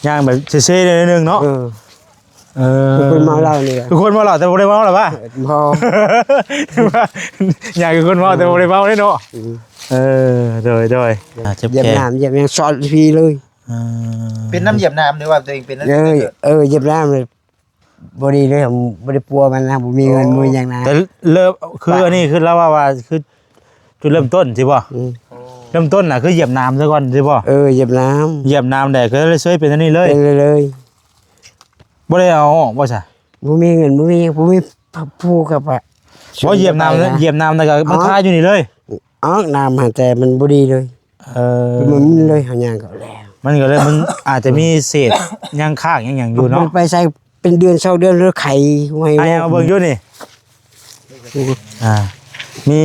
ຍ່າງແບບເຊໆໜ້ອຍໜຶ່ງເນາະ. ເອີ ເອີ ຄືຄົນເມົາເຫຼົ້ານີ້ແຫຼະ ຄືຄົນເມົາເຫຼົ້າ ແຕ່ບໍ່ໄດ້ເມົາລະຫວາ? ບໍ່ ຍ່າງຄືຄົນເມົາ ແຕ່ບໍ່ໄດ້ເມົາເດ້ເນາະ. ອືມ ເອີ ໂດຍໆ ອ່າ ເຈັບແຂນ ຢຽບນ້ຳຢຽບຫຍັງຊອດພີເລີຍ. ອ່າ ເປັນນຳຢຽບນ້ຳ ຫຼືວ່າຕົວເອງເປັນນຳ? ເອີ ຢຽບນ້ຳ ບໍ່ດີເລີຍ ບໍ່ໄດ້ປົວມັນນະ ບໍ່ມີເງິນ ບໍ່ມີຫຍັງນະ. ແຕ່ເລີ່ມ ຄືອັນນີ້ຄືລາວວ່າ ວ່າຄືຈຸດເລີ່ມຕົ້ນຊິບໍ່? ອືມ ເລີ່ມຕົ້ນນະຄືຢຽບນ້ຳຊະກ່ອນຊິບໍ່? ເອີ ຢຽບນ້ຳ ຢຽບນ້ຳແລ້ວກໍເລີຍເຊີຍເປັນອັນນີ້ເລີຍ ເປັນເລີຍ ບໍ່ໄດ້ເອົາອອກບໍ່ຊະ? ບໍ່ມີເງິນ ບໍ່ມີຫຍັງ ບໍ່ມີຜູ້ກັບ ບໍ່ ຢຽບນ້ຳ ຢຽບນ້ຳແລ້ວກໍມາຄາຢູ່ນີ້ເລີຍ. ອອກນ້ຳຫັ້ນ ແຕ່ມັນບໍ່ດີເລີຍ. ເອີ ມັນເລີຍ ເຮົາຍ່າງກໍແລ້ວ ມັນກໍເລີຍ ມັນອາດຈະມີເສດຍັງຄ້າງຍັງຫຍັງຢູ່ເນາະ. ມັນໄປໃສ່ເປັນເດືອນສອງເດືອນ ແລ້ວໄຂ້ຫວຍ ອ້າຍ ເອົາເບິ່ງຢູ່ນີ້. ອ່າ ມີ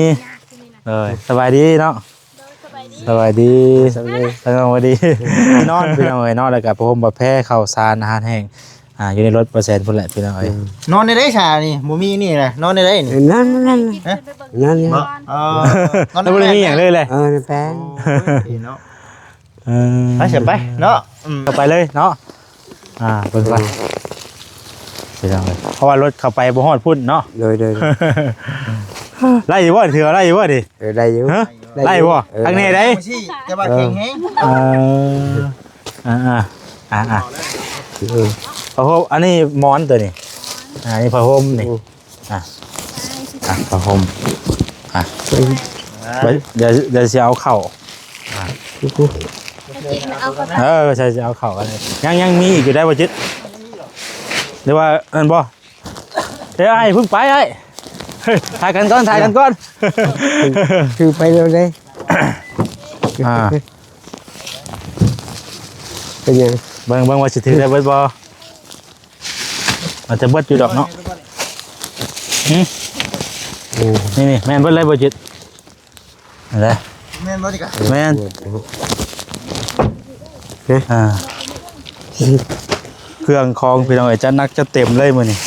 ເອີຍ ສະບາຍດີເນາະ. ໂດຍ ສະບາຍດີ ສະບາຍດີ ສະບາຍດີ ສະບາຍດີ. ນອນ ພີ່ນ້ອງເອີຍເນາະ ແລ້ວກໍຜ້າຫົ່ມ ຜ້າແພ ເຂົ້າສານ ອາຫານແຫ້ງ ອ່າ ຢູ່ໃນລົດບໍ່ແຊນພຸ້ນແຫຼະ ພີ່ນ້ອງເອີຍ. ນອນໄດ້ໃດຊະນີ້ ບໍ່ມີນີ້ນະ ນອນໄດ້ໃດນີ້? ນອນ ນອນ ນອນ ນອນ ບໍ່ ເອີ ນອນ ແລ້ວບໍ່ໄດ້ມີຫຍັງເລີຍແຫຼະ. ເອີ ແປງ ໂອ້ຍເນາະ. ເອີ ໄປ ໄປເນາະ. ອືມ ເຂົ້າໄປເລີຍເນາະ. ອ່າ ເບິ່ງກ່ອນ ເອີ ພີ່ນ້ອງເອີຍ ເພາະວ່າລົດເຂົ້າໄປບໍ່ຮອດພຸ້ນເນາະ. ໂດຍ ໂດຍ ໂດຍ. ໄດ້ຢູ່ບໍ່? ຖືວ່າໄດ້ຢູ່ບໍ່ນີ້? ເອີ ໄດ້ຢູ່. ຮະ? ໄດ້ຢູ່ ໄດ້ບໍ່? ເອີ ຄັກແນ່ໃດ໋ ແຕ່ວ່າແຂງແຮງ. ເອີ ອ່າ ອ່າ ອ່າ ອ່າ ເອີ ຜ້າຫົ່ມ ອັນນີ້ໝອນຕົວນີ້ ອ່າ ນີ້ຜ້າຫົ່ມນີ້. ອ່ະ ອ່ະ ຜ້າຫົ່ມ ອ່ະ ເອີ ດຽວ ດຽວຊິເອົາເຂົ້າ ອ່ະ ເອີ ໃຊ່ ຊິເອົາເຂົ້າກັນ ຍັງ ຍັງມີອີກຢູ່ໄດ໋ບໍ່ຈິດ ຫຼືວ່ານັ້ນບໍ່? ເອີ ອ້າຍ ເພິ່ງໄປອ້າຍ ຖ່າຍກັນກ່ອນ ຖ່າຍກັນກ່ອນ ຄືໄປແລ້ວເດ້. ອ່າ ເປັນຫຍັງ? ເບິ່ງ ເບິ່ງວ່າຊິຖືໄດ້ເບິດບໍ່? ອາດຈະເບິດຢູ່ດອກເນາະ. ຫືມ ໂອ້ ນີ້ໆ ແມ່ນເບິດເລີຍບໍ່ຈິດ? ຫັ້ນແຫຼະ ແມ່ນບໍ່ນີ້ກະ? ແມ່ນ. ອ່າ ເຄື່ອງຂອງພີ່ນ້ອງເອີຍ ຈັດໜັກຈັດເຕັມເລີຍມື້ນີ້.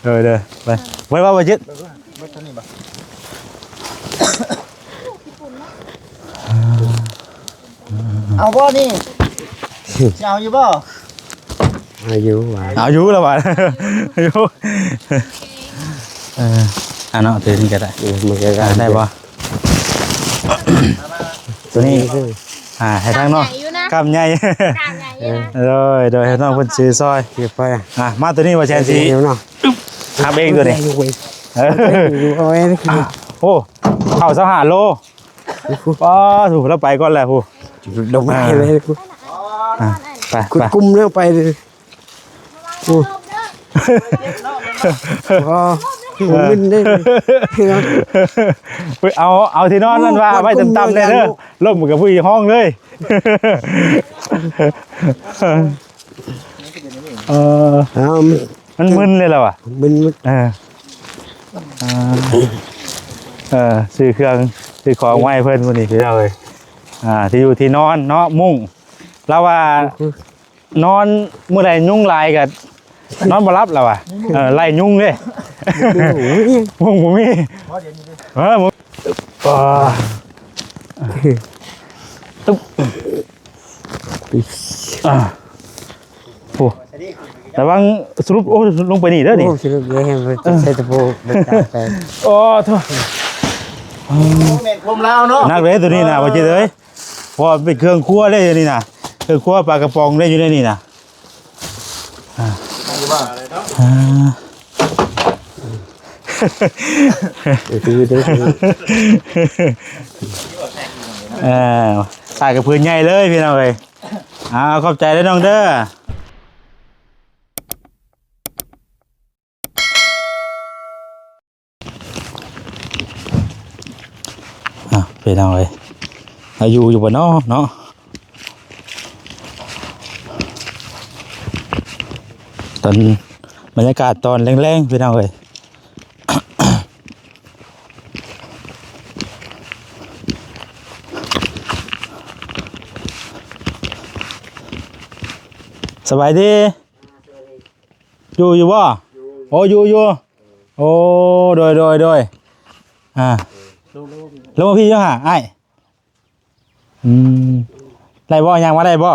ເດີ ເດີ ໄປ ໄວ້ວ່າບໍ່ຈິດ? ເບິດເທົ່ານີ້ບໍ່? ເອົາບໍ່ນີ້? ຊິເອົາຢູ່ບໍ່? ເອົາຢູ່ວ່າ ເອົາຢູ່ລະວ່າ ຢູ່ ເອີ ອ່າເນາະ ຖືນີ້ກໍໄດ້ ເອີ ມັນກໍໄດ້ ອ່າ ໄດ້ບໍ່? ຕົວນີ້ ອ່າ ໃຫ້ທາງນ້ອງ ກ້າມໃຫຍ່ຢູ່ນະ ກ້າມໃຫຍ່ ກ້າມໃຫຍ່ຢູ່ນະ ໂດຍ ໂດຍ ໃຫ້ນ້ອງເພິ່ນຊື້ຊອຍ ເກັບໄປ ອ່າ ມາຕົວນີ້ວ່າແຊນຊິ ເອົາເນາະ ຮັບເອງຕົວນີ້ ເອີ ເອົາເອງ ອ່າ ໂອ້ ເຂົ້າຊາວຫ້າໂລ. ປ້າ ໂທ້ ລາວໄປກ່ອນແລ້ວພຸ້ນ ລົງມາ ອ່າ ເລີຍ ອ່າ ໄປ ຂຸດ ໄປ ກຸມແລ້ວໄປເລີຍ ໂອ້ ອໍ ມັນເດ້ ເອົາ ເອົາທີ່ນອນນັ້ນວ່າໄວ້ຕ່ຳໆແດ່ເດີ ລົ້ມກໍຜູ້ຮ້ອງເລີຍ ເອີ ເອົາ ມັນ ມັນມຶນເລີຍລະວ່າ ມຶນ ມຶນ ເອີ ອ່າ ເອີ ຊື້ເຄື່ອງ ຊື້ຂອງມາໃຫ້ເພິ່ນມື້ນີ້ພີ່ນ້ອງເອີຍ ອ່າ ທີ່ຢູ່ທີ່ນອນເນາະ ມຸ້ງ ລາວວ່າ ອືມ ນອນມື້ໃດຍຸງຫຼາຍກໍນອນບໍ່ຫຼັບລາວວ່າ ເອີ ໄລ່ຍຸງເດ້ ມຸ້ງບໍ່ມີ ມຸ້ງບໍ່ມີ ເອີ ມຸ້ງ ອ່າ ໂອ້ ລະວັງ ສະຫຼຸບ ໂອ້ ລົງໄປນີ້ເດີນີ້ ໂອ້ ສະຫຼຸບເດີ ໃສ່ຕະໂພ ໄປຕາກໄປ ໂອ້ ໂທ້ ແມ່ນຄວາມລາວເນາະ ໜັກເດ້ຕົວນີ້ນະ ບໍ່ຈິດເອີຍ ເພາະວ່າເປັນເຄື່ອງຄົວເດ້ຢູ່ນີ້ນະ ເຄື່ອງຄົວປາກະປ໋ອງເດ້ຢູ່ໃນນີ້ນະ ອ່າ ອ່າ ເອີ ຕາຍກັບພື້ນໃຫຍ່ເລີຍພີ່ນ້ອງເອີຍ ອ່າ ຂອບໃຈເດີນ້ອງເດີ ອ່ະ ພີ່ນ້ອງເອີຍ ອາ ຢູ່ຢູ່ບໍ່ເນາະ ເນາະ ຕອນ ບັນຍາກາດຕອນແລງໆ ພີ່ນ້ອງເອີຍ ສະບາຍດີ. ຢູ່ ຢູ່ບໍ່? ໂອ້ ຢູ່ ຢູ່ ໂອ້ ໂດຍ ໂດຍ ໂດຍ ອ່າ ລົງມາພີ້ຢູ່ຫາອ້າຍ ອືມ ໄດ້ບໍ່? ຍ່າງມາໄດ້ບໍ່?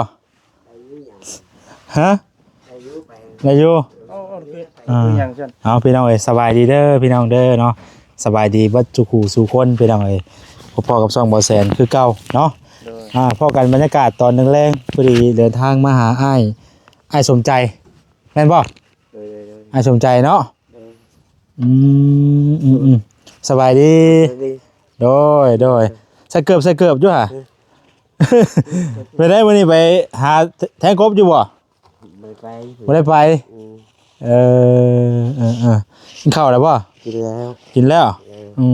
ຮະ? ໄດ້ຢູ່. ໂອ້ ໂອເຄ ອ່າ ຄືຫຍັງຊັ້ນ? ເອົາ ພີ່ນ້ອງເອີຍ ສະບາຍດີເດີພີ່ນ້ອງເດີເນາະ ສະບາຍດີເບິດສູ່ຄູ່ສູ່ຄົນພີ່ນ້ອງເອີຍ ພໍ້ກັບຊ່ອງບໍ່ແສນຄືເກົ່າເນາະ. ໂດຍ ອ່າ ພໍ້ກັນບັນຍາກາດຕອນແລງໆ ພໍດີເດີນທາງມາຫາອ້າຍ ອ້າຍສົມໃຈ ແມ່ນບໍ່? ໂດຍໆໆ ອ້າຍສົມໃຈເນາະ. ໂດຍ ອືມ ອືມໆ ສະບາຍດີ. ສະບາຍດີ. ໂດຍໆ ໃສ່ເກີບ ໃສ່ເກີບຢູ່ຫາ. ເອີ ເປັນໃດມື້ນີ້ໄປຫາແທງກົບຢູ່ບໍ່? ບໍ່ໄດ້ໄປ. ບໍ່ໄດ້ໄປ. ອືມ ເອີ ເອີໆ ກິນເຂົ້າແລ້ວບໍ່? ກິນແລ້ວ. ກິນແລ້ວ. ເອີ ອື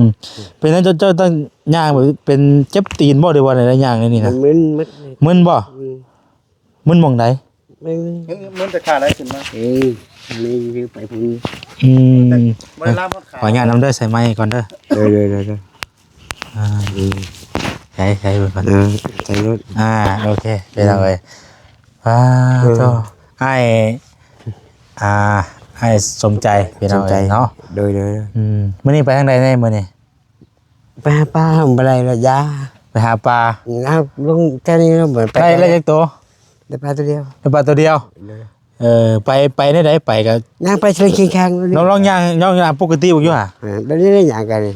ມໆໆ ເປັນຫຍັງເຈົ້າ ເຈົ້າຕ້ອງຍ່າງແບບເປັນເຈັບຕີນບໍ່ ຫຼືວ່າໃດ ຍ່າງໃນນີ້ນະ? ມັນມຶນໝົດ. ມຶນບໍ່? ອືມ ມຶນໝ່ອງໃດ? ມຶນ ມຶນແຕ່ຂາໄລ່ຂຶ້ນມາ. ເອີ ອັນນີ້ຄືໄປພຸ້ນ. ອືມ ບໍ່ໄດ້ລາມຮອດຂາ. ຂໍອະນຸຍາດນຳເດີ ໃສ່ໄມກ່ອນເດີ. ໂດຍໆໆໆ ອ່າ ອືມ ໃສ່ ໃສ່ເບິ່ງກ່ອນ. ເອີ ໃສ່ລົດ. ອ່າ ໂອເຄ ໄປແລ້ວເອີຍ. ອືມ ອ່າ ເອີ ໂທ້ ອ້າຍ ອ່າ ອ້າຍສົມໃຈ ພີ່ນ້ອງເອີຍເນາະ. ໂດຍໆໆ ອືມ ມື້ນີ້ໄປທາງໃດແດ່ມື້ນີ້? ໄປຫາປາ ບໍ່ໄດ້ລະຢາ. ໄປຫາປາ. ເອົາ ລົງແຖວນີ້ລົງໄປ ໄດ້ ໄດ້ຈັກໂຕ? ໄດ້ປາໂຕດຽວ. ໄດ້ປາໂຕດຽວ. ໂດຍ ເອີ ໄປ ໄປແນວໃດ? ໄປກໍຍ່າງໄປທະເລຄຽງຄາງ. ລອງ ລອງຍ່າງ ລອງຍ່າງປົກກະຕິຢູ່ຫາ. ເອີ ແບບນີ້ລະຍ່າງກັນນີ້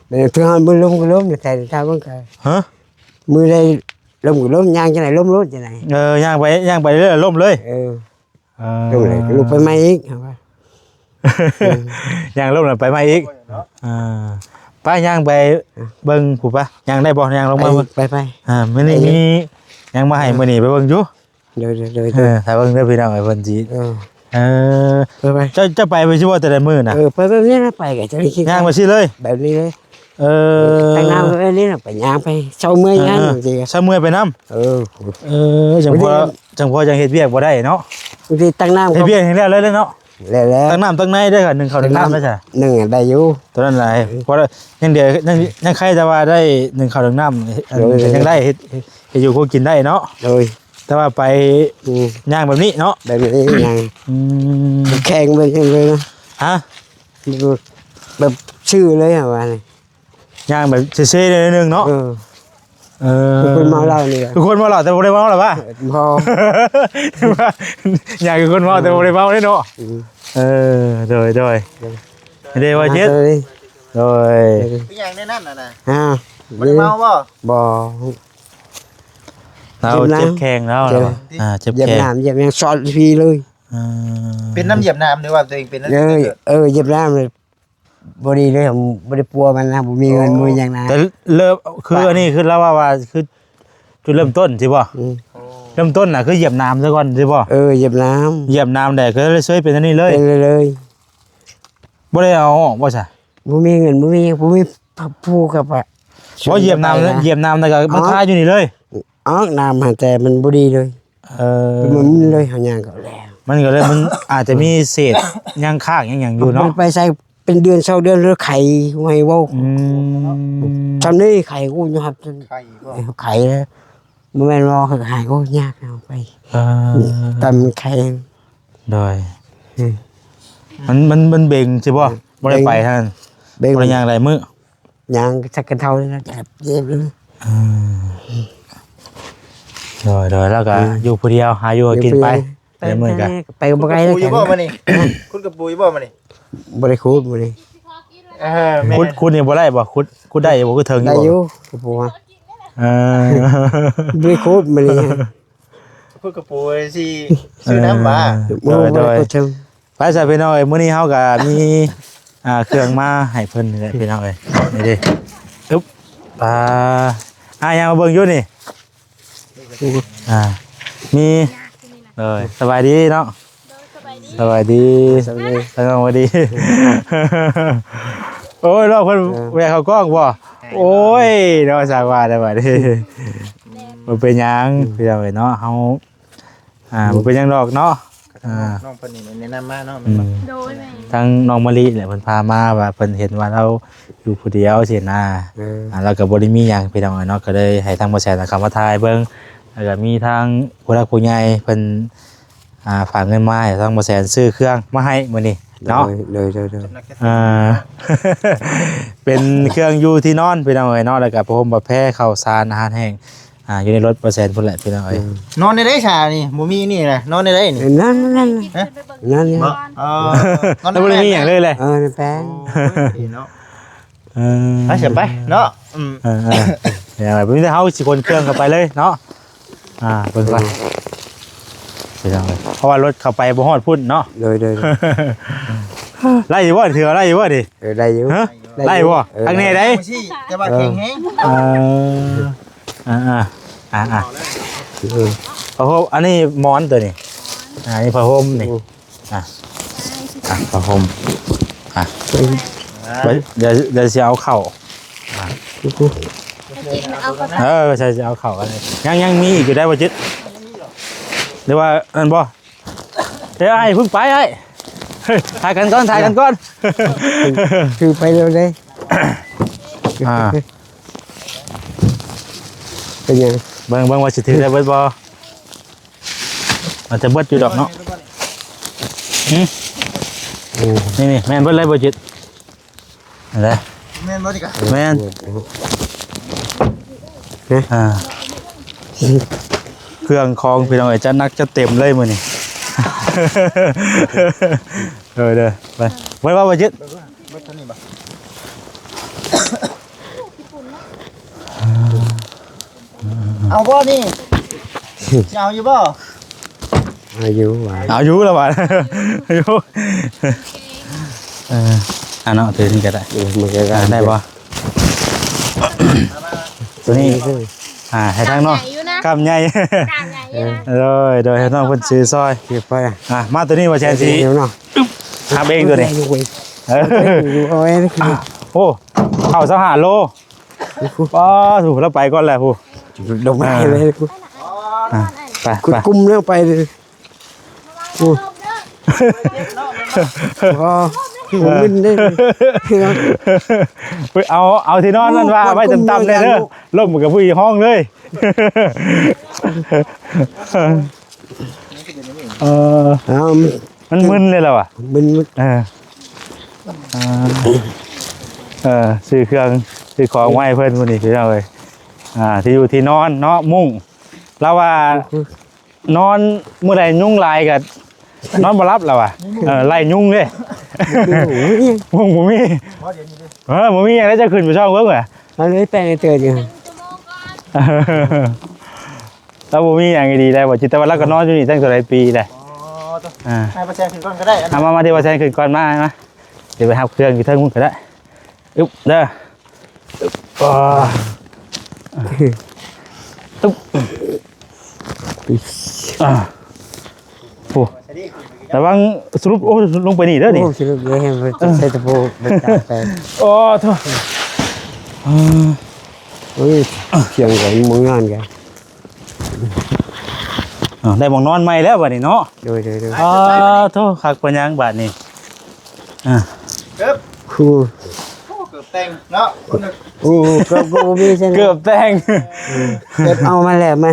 ແບບຖືຮອດມືລົມກໍລົມ ແຕ່ຖ້າມັນກໍ ຮະ? ມືໃດລົມກໍລົມ ຍ່າງຈັ່ງໃດ ລົມໂລດຈັ່ງໃດ. ເອີ ຍ່າງໄປ ຍ່າງໄປເລື້ອຍໆ ລົມເລີຍ. ເອີ ອ່າ ລົງເລີຍ ລຸກໄປໃໝ່ອີກ ເຮົາວ່າ ຍ່າງລົງແລ້ວໄປໃໝ່ອີກ. ອ່າ ໄປຍ່າງໄປເບິ່ງຜູ້ປະ ຍ່າງໄດ້ບໍ່? ຍ່າງລົງມາເບິ່ງ. ໄປ ໄປ ໄປ. ອ່າ ມື້ນີ້ມີຫຍັງມາໃຫ້ ເອີ ມື້ນີ້ໄປເບິ່ງຢູ່. ໂດຍໆໆ ເອີ ຖ້າເບິ່ງເດີພີ່ນ້ອງເອີຍ ເພິ່ນຊິ ເອີ ເອີ ໄປໆ ເຈົ້າ ເຈົ້າໄປ ໄປຊິບໍ່ແຕ່ລະມື້ນະ? ເອີ ໄປແບບນີ້ລະ ໄປກໍຈະໄດ້ຄິດ ຍ່າງໄປຊີ້ເລີຍ ແບບນີ້ເລີຍ. ເອີ ຕັ້ງນ້ຳແບບນີ້ລະ ໄປຍ່າງໄປ ເຊົາເມື່ອຍ ເອີ ຍ່າງ ເອີ ຈັ່ງຊີ້ ເຊົາເມື່ອຍໄປນຳ. ເອີ ເອີ ຈັ່ງພໍ ຈັ່ງພໍຈັ່ງເຮັດວຽກບໍ່ໄດ້ເນາະ. ບາງທີຕັກນ້ຳ ເຮັດວຽກໃຫ້ແລ້ວເລີຍເນາະ. ແລ້ວໆ ຕັກນ້ຳຕັກໃນເດີ ໜຶ້ງເຂົ້າໜຶ້ງນ້ຳໄດ້ຊະ. ໜຶ້ງໄດ້ຢູ່ ຕົວນັ້ນຫຼາຍ ເອີ ພໍໄດ້ ຍັງເດ ຍັງ ຍັງໄຄແຕ່ວ່າໄດ້ໜຶ້ງເຂົ້າໜຶ້ງນ້ຳ ອັນ ໂດຍ ຍັງໄດ້ເຮັດ ເຮັດຢູ່ຄົວກິນໄດ້ເນາະ. ໂດຍ ແຕ່ວ່າໄປ ອືມ ຍ່າງແບບນີ້ເນາະ ແບບນີ້ຍ່າງ. ອືມ ແຂງໄປຈັ່ງເລີຍນະ. ຮະ? ແບບຊື່ເລີຍຫາວ່ານີ້ ຍ່າງແບບເຊໆ ໜ້ອຍໜຶ່ງເນາະ. ເອີ ເອີ ຄືຄົນເມົາເຫຼົ້ານີ້ແຫຼະ ຄືຄົນເມົາເຫຼົ້າ ແຕ່ບໍ່ໄດ້ເມົາລະຫວາ? ບໍ່ ຍ່າງຄືຄົນເມົາ ແຕ່ບໍ່ໄດ້ເມົາເດ້ເນາະ. ອືມ ເອີ ໂດຍໆ ເດ້ວ່າເຈັດ ໂດຍ ເອີ ເປັນຫຍັງໃນນັ້ນນະ? ຮະ? ບໍ່ໄດ້ເມົາບໍ່? ບໍ່ ລາວເຈັບແຂ້ງແລ້ວ ເຈັບ ອ່າ ເຈັບແຂ້ງ ຢຽບນ້ຳຢຽບຫຍັງຊອດພີເລີຍ. ອ່າ ເປັນນຳຢຽບນ້ຳ ຫຼືວ່າຕົວເອງເປັນນຳ? ເອີ ຢຽບນ້ຳ ບໍ່ດີເລີຍ ບໍ່ໄດ້ປົວມັນນະ ບໍ່ມີເງິນ ໂອ້ ບໍ່ມີຫຍັງນະ. ແຕ່ເລີ່ມ ຄືອັນນີ້ຄືລາວວ່າ ວ່າຄືຈຸດເລີ່ມຕົ້ນຊິບໍ່? ອືມ ໂອ້ ເລີ່ມຕົ້ນນະຄືຢຽບນ້ຳຊະກ່ອນຊິບໍ່? ເອີ ຢຽບນ້ຳ ຢຽບນ້ຳແລ້ວກໍເລີຍເຊີຍເປັນອັນນີ້ເລີຍ. ເປັນເລີຍ ບໍ່ໄດ້ເອົາອອກບໍ່ຊະ? ບໍ່ມີເງິນ ບໍ່ມີ ບໍ່ມີຜູ້ກັບ ບໍ່ ຢຽບນ້ຳ ຢຽບນ້ຳແລ້ວກໍມາຄາຢູ່ນີ້ເລີຍ. ອອກນ້ຳຫັ້ນ ແຕ່ມັນບໍ່ດີເລີຍ. ເອີ ມັນເລີຍ ເຮົາຍ່າງກໍແລ້ວ ມັນກໍເລີຍ ມັນອາດຈະມີເສດຍັງຄ້າງຍັງຫຍັງຢູ່ເນາະ. ມັນໄປໃສ່ເປັນເດືອນສອງເດືອນ ແລ້ວໄຂ້ໃຫ້ເວົ້າ. ອືມ ຊ່ຳນີ້ໄຂ້ ໂອ້ຍ ຍອດ ໄຂ້ບໍ່? ເອີ ໄຂ້ ບໍ່ແມ່ນວ່າເຮົາຫາຍ ໂອ້ຍ ຍາກເອົາໄປ. ເອີ ຕາມໄຂ້ ໂດຍ ອືມ ມັນ ມັນ ມັນເບັງຊິບໍ່? ເອີ ບໍ່ໄດ້ໄປຫັ້ນ ເບັງ ບໍ່ໄດ້ຍ່າງຫຼາຍມື້. ຍ່າງຈັກກະເທົານີ້ນະ ແບບເຈັບຢູ່. ອືມ ໂດຍໆ ແລ້ວກໍ ອືມ ຢູ່ຜູ້ດຽວ ຫາຢູ່ຫາກິນໄປ ຢູ່ຜູ້ດຽວ ໃນມື້ກະ ໄປບໍ່ໄກ. ຂຸດຢູ່ບໍ່ມື້ນີ້? ຂຸດກະປູຢູ່ບໍ່ມື້ນີ້? ບໍ່ໄດ້ຂຸດມື້ນີ້. ເອີ ແມ່ນ ຂຸດ ຂຸດນີ້ບໍ່ໄດ້ບໍ່? ຂຸດ ຂຸດໄດ້ບໍ່? ຄືເຖິງຢູ່ບໍ່? ໄດ້ຢູ່ ກະປູ. ເອີ ບໍ່ໄດ້ຂຸດມື້ນີ້ ພຸດກະປູຊິຊື້ນ້ຳຫວາ? ເອີ ໂດຍໆ ບໍ່ໄດ້ຂຸດເຖິງ. ໄປຊະພີ່ນ້ອງເອີຍ ມື້ນີ້ເຮົາກໍມີ ອ່າ ເຄື່ອງມາໃຫ້ເພິ່ນນີ້ແຫຼະພີ່ນ້ອງເອີຍ ນີ້ເດ້. ອຶບ ອ່າ ອ່າ ຍັງມາເບິ່ງຢູ່ນີ້ ອ່າ ມີ ເອີ ສະບາຍດີເນາະ. ສະບາຍດີ ສະບາຍດີ ສະບາຍດີ. ໂອ້ຍ ນ້ອງເພິ່ນ ເອີ ແວ່ເຂົ້າກ້ອງບໍ່? ໂອ້ຍ ເນາະ ສາກວ່າໄດ້ບາດນີ້ ບໍ່ເປັນຫຍັງ ອືມ ພີ່ນ້ອງເອີຍເນາະ ເຮົາ ອ່າ ອືມ ບໍ່ເປັນຫຍັງດອກເນາະ. ອ່າ ນ້ອງເພິ່ນນີ້ແນະນຳມາເນາະ. ອືມ ແມ່ນບໍ່? ໂດຍ ແມ່ນ ທາງນ້ອງມະລິແຫຼະ ເພິ່ນພາມາວ່າເພິ່ນເຫັນວ່າລາວຢູ່ຜູ້ດຽວຊີ້ນະ. ເອີ ອ່າ ລາວກໍບໍ່ໄດ້ມີຫຍັງພີ່ນ້ອງເອີຍເນາະ ກໍເລີຍໃຫ້ທາງບໍ່ແສນເຂົ້າມາຖ່າຍເບິ່ງ ແລ້ວກໍມີທາງຜູ້ຫຼັກຜູ້ໃຫຍ່ເພິ່ນ ອ່າ ຝາກເງິນມາໃຫ້ທາງບໍ່ແສນຊື້ເຄື່ອງມາໃຫ້ມື້ນີ້ເນາະ. ໂດຍ ໂດຍ ໂດຍ ໂດຍ ອ່າ ເປັນເຄື່ອງຢູ່ທີ່ນອນພີ່ນ້ອງເອີຍເນາະ ແລ້ວກໍຜ້າຫົ່ມ ຜ້າແພ ເຂົ້າສານ ອາຫານແຫ້ງ ອ່າ ຢູ່ໃນລົດບໍ່ແຊນພຸ້ນແຫຼະພີ່ນ້ອງເອີຍ. ອືມ ນອນໃນໃດຊະນີ້? ບໍ່ມີນີ້ນະ ນອນໃນໃດນີ້? ເອີ ນັ້ນໆໆ ຮະ? ນັ້ນນີ້ ບໍ່ ເອີ ນອນໃນ ແລ້ວບໍ່ໄດ້ມີຫຍັງເລີຍແຫຼະ. ເອີ ໃນແປງ. ໂອ້ຍ ເນາະ. ເອີ ໄປຊະໄປເນາະ. ອືມ ເອີໆ ເອົາ ມີແຕ່ເຮົາຊິຂົນເຄື່ອງເຂົ້າໄປເລີຍເນາະ. ອ່າ ເບິ່ງກ່ອນ ອືມ ພີ່ນ້ອງເອີຍ ເພາະວ່າລົດເຂົ້າໄປບໍ່ຮອດພຸ້ນເນາະ. ໂດຍໆໆ ໄດ້ຢູ່ບໍ່? ຖືວ່າໄດ້ຢູ່ບໍ່ນີ້? ເອີ ໄດ້ຢູ່. ຮະ? ໄດ້ຢູ່ ໄດ້ບໍ່? ເອີ ທາງນີ້ໄດ້ ແຕ່ວ່າແຂງແຮງ. ເອີ ອ່າໆ ອ່າໆ ເອີ ຜ້າຫົ່ມ ອັນນີ້ໝອນຕົວນີ້ ອ່າ ນີ້ຜ້າຫົ່ມນີ້. ໂອ້ ອ່ະ ອ່ະ ຜ້າຫົ່ມ ອ່ະ ໄວ້ ດຽວ ດຽວຊິເອົາເຂົ້າ ອ່ະ ເອົາເຂົ້າ ເອີ ໃຊ່ ຊິເອົາເຂົ້າກັນ. ຍັງ ຍັງມີອີກຢູ່ໄດ໋ບໍ່ຈິດ ຫຼືວ່ານັ້ນບໍ່? ເອີ ອ້າຍ ເພິ່ງໄປອ້າຍ ຖ່າຍກັນກ່ອນ ຖ່າຍກັນກ່ອນ ຖືໄປເລີຍເດ້. ອ່າ ເປັນຫຍັງ? ເບິ່ງ ເບິ່ງວ່າຊິຖືໄດ້ເບິດບໍ່? ອາດຈະເບິດຢູ່ດອກເນາະ. ຫືມ? ໂອ້ ນີ້ໆ ແມ່ນເບິດເລີຍບໍ່ຈິດ? ຫັ້ນແຫຼະ ແມ່ນບໍ່ນີ້ກະ? ແມ່ນ. ໂອ້ ຮະ? ອ່າ ເຄື່ອງຂອງພີ່ນ້ອງເອີຍ ຈັດໜັກຈັດເຕັມເລີຍມື້ນີ້. ເດີ ເດີ ໄປ ໄປວ່າບໍ່ຈິດ? ເບິດເທົ່ານີ້ບໍ່? ເອົາບໍ່ນີ້? ຊິເອົາຢູ່ບໍ່? ເອົາຢູ່ວ່າ ເອົາຢູ່ລະວ່າ ເອົາຢູ່. ເອີ ອ່າເນາະ ຖືນີ້ກໍໄດ້. ເອີ ມັນກໍໄດ້ ອ່າ ໄດ້ບໍ່? ຕົວນີ້ ນີ້ຄື ອ່າ ໃຫ້ທາງນ້ອງ ກ້າມໃຫຍ່ຢູ່ນະ ກ້າມໃຫຍ່ ກ້າມໃຫຍ່ຢູ່ນະ. ໂດຍ ໂດຍ ໃຫ້ນ້ອງເພິ່ນຊື້ຊ່ອຍ ຖືໄປ. ອ່າ ມາຕົວນີ້ວ່າແຊນຊິ ເອົາເນາະ ຮັບເອງຕົວນີ້. ເອີ ເອົາເອງ. ໂອ້ ເຂົ້າຊາວຫ້າໂລ. ປ້າ ໂທ້ ລາວໄປກ່ອນແລ້ວຜູ້ ລົງໄປເລີຍ. ອ່າ ໄປ ຂຸດ ໄປ ກຸ້ມແລ້ວໄປເລີຍ. ໂອ້ ອໍ ມັນເດ້ ເອົາ ເອົາທີ່ນອນນັ້ນວ່າໄວ້ຕ່ຳໆແດ່ເດີ ລົ້ມກໍຜູ້ຮ້ອງເລີຍ. ເອີ ເອົາ ມັນມຶນເລີຍລະວ່າ ມຶນ ມຶນ. ເອີ ອ່າ ເອີ ຊື້ເຄື່ອງຊື້ຂອງມາໃຫ້ເພິ່ນມື້ນີ້ພີ່ນ້ອງເອີຍ. ອ່າ ທີ່ຢູ່ທີ່ນອນເນາະ ມຸ້ງ ລາວວ່າ ອື ນອນມື້ໃດຍຸງຫຼາຍກໍນອນບໍ່ຫຼັບລາວວ່າ. ເອີ ໄລ່ຍຸງເດ້ ມຸ້ງບໍ່ມີ. ເອີ ບໍ່ມີຫຍັງ ແລ້ວຈະຂຶ້ນໄປຊ່ອງເບິ່ງແຫຼະ ມັນມີແປງເຕີດຢູ່. ລາວບໍ່ມີຫຍັງດີໄດ໋ບໍ່ຈິດ ແຕ່ວ່າລາວກໍນອນຢູ່ນີ້ຕັ້ງເທົ່າໃດປີໄດ໋. ອໍ ອ່າ ໃຫ້ປາແຊນຂຶ້ນກ່ອນກໍໄດ້. ເອົາມາ ມາທີ່ປາແຊນຂຶ້ນກ່ອນ ມາ ມາ ດຽວໄປຮັບເຄື່ອງຢູ່ເທິງພຸ້ນກໍໄດ້. ອຶບ ເດີ ອຶບ ອາ ອຶບ ອາ ໂອ້ ລະວັງສະຫຼຸບ ໂອ້ ລົງໄປນີ້ເດີນີ້. ໂອ້ ສະຫຼຸບເລີຍ ໃສ່ຕະໂພ ໄປຕາກແປງ. ໂອ້ ໂທ້ ອາ ໂອ້ຍ ທຽງກັນ ມາງານກັນ. ອ່າ ໄດ້ໝ່ອງນອນໃໝ່ແລ້ວບັດນີ້ເນາະ. ໂດຍ ໂດຍ ໂດຍ. ອ່າ ໂທ້ ຄັກປານຫຍັງບາດນີ້. ອ່າ ເກີບ ໂອ້ ເກີບແຕ່ງເນາະ. ໂອ້ ເກີບກໍບໍ່ມີໃຊ່ ເກີບແຕ່ງ ເອີ ເກັບເອົາມາແລ້ວ ມາ